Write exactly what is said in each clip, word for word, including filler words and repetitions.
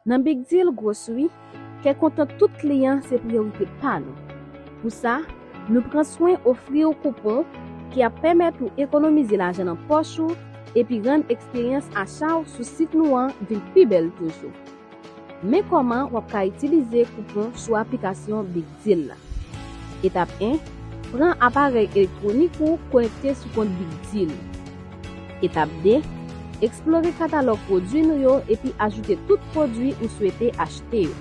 Nan Big Deal Grocery, kè kontan tout kliyan se priyorite pa nou. Pou sa, nou pran swen ofri w koupon ki ap pèmèt ou ekonomize lajan nan pòch ou epi rann eksperyans acha w sou sit nou an vin pi bèl toujou. Men kòman w ap ka itilize koupon sou aplikasyon Big Deal la. Etap en, pran aparèy elektwonik ou konekte sou kont Big Deal. Etap de, eksplore katalòg pwodui nou yo epi ajoute tout pwodui ou swete achte yo.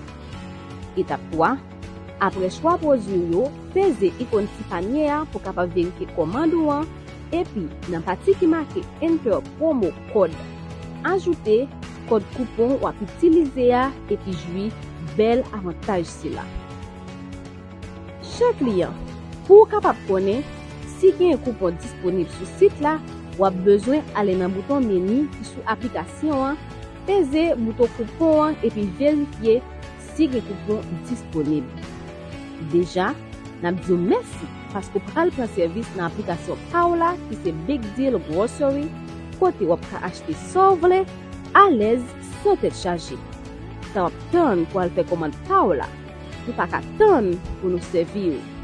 Etap twa, apre chwa pwodui w yo, peze ikòn ti panye a pou kapab verifye kòmand ou an, epi nan pati ki make Enter Promo Code, ajoute kòd koupon w ap itilize a epi jwi bèl avantaj sila. Chè kliyan, pou w kapab konnen si gen koupon disponib sou sit la, w ap bezwen ale nan bouton meni ki sou aplikasyon an, peze bouton koupon an epi verifye si gen koupon disponib. Deja, n ap di w mèsi paske w pral pran sèvis nan aplikasyon pa w la ki se Big Deal Grocery, kote w ap ka achte sa w vle, alèz, san tèt chaje. Sa w ap tann pou al fè kòmand pa w la. Nou pa ka tann pou nou sèvi w.